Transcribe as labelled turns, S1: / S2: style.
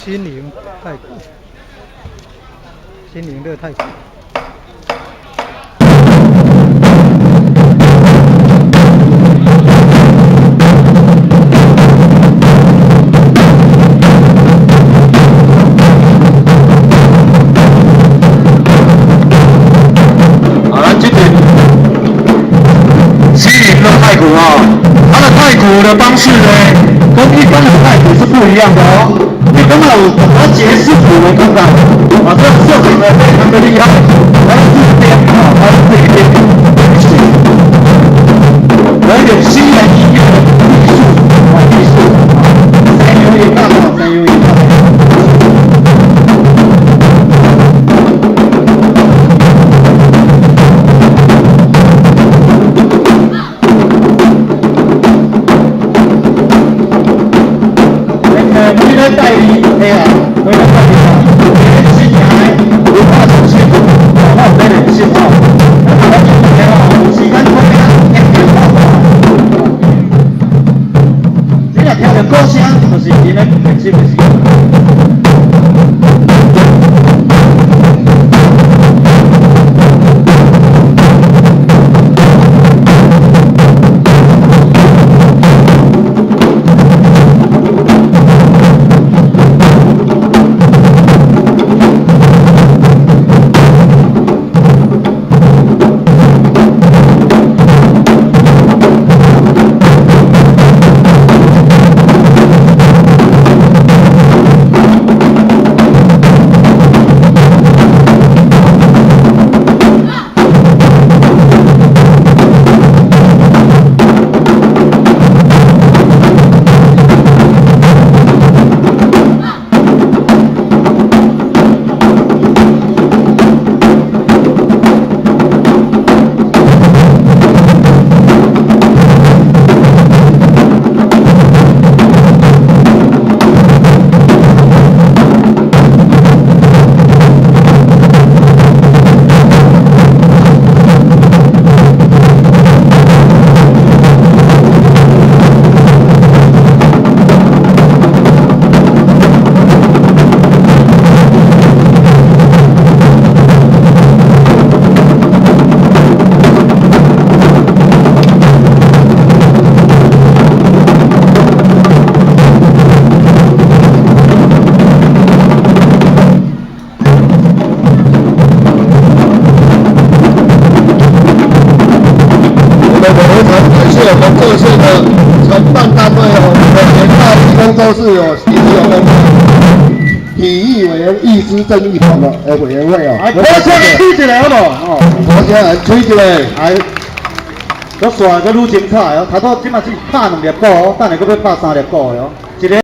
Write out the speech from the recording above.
S1: 新營太鼓，新營樂太鼓。
S2: 好，咱這邊新營樂太鼓啊，它的太鼓的方式呢，跟一般的太鼓是不一樣的哦。你感覺有淡薄爵士鼓的感覺，啊，這個設計呢非常的厲害，還是自編啊，還是自己編，有一點西洋音樂的藝術啊，藝術啊，三有一大三有一大。每禮拜二，嘿啊，每禮拜二啊，新營的文化中心，我有在練習吼。咱今日吼有時間過來，一定看看。你若聽著鼓聲，就是𪜶咧練習的時陣。
S3: 我們非常感謝我們這次的承辦單位哦，我們聯大工作室哦，以及我們體育委員義肢正義團的委員會哦。
S2: 鼓聲吹一下好無？哦，
S3: 鼓聲來吹一下。
S2: 哎，閣煞閣愈精彩哦！頭拄這馬只拍兩粒鼓哦，等下閣欲拍三粒鼓哦，一个。